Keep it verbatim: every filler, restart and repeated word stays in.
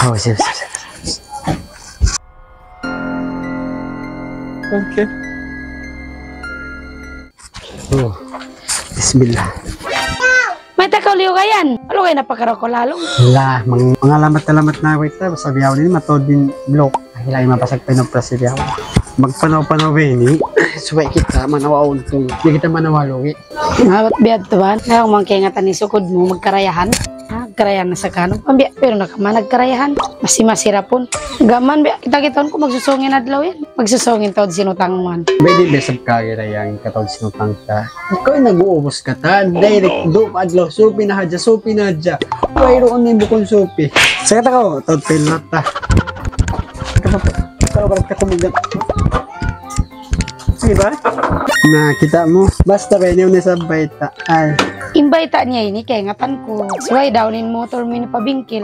Oh, sige, sige, sige. Okay. Oh, bismillah. Mayta' kaw liyugayan? Alu kay napakaraw ko lalu. Lah, mang-, mangalamat-alamat na aku ita, basta bihaun ini mataud in block. Hilay mapasag pa in operasi bihaun. Magpanaw-panaw ba ini? Subay kita manawa untung. Di' kita manawa lugi. Nga, bat biya' tuwan. Ayaw mang kaingatan in sukud mu, magkarayahan. Ha, magkarayahan na sa kanu. Pambiya', pero na ka man nagkarayahan. Masi-masi ra pun. Gam man biya', kita-kitaun ku magsusūng in adlaw yan. Magsusūng in taud sinutang mu yan. Pwede ba sab ka kira yang kataud sinutang ka? Ikaw in nag-uubus katan. Direct, du, adlaw, supi na hadja, supi na hadja. Wayruun na in bukun supi. Sige ta kaw, taud pa in lata. Kalau barat ka kumagan. Sige ba? Na, kita' mu. Basta ba, ini na sa bayta'. Ay. In bayta' niya ini, kaingatan ku. Subay daw in motor mu ini pa bingkil.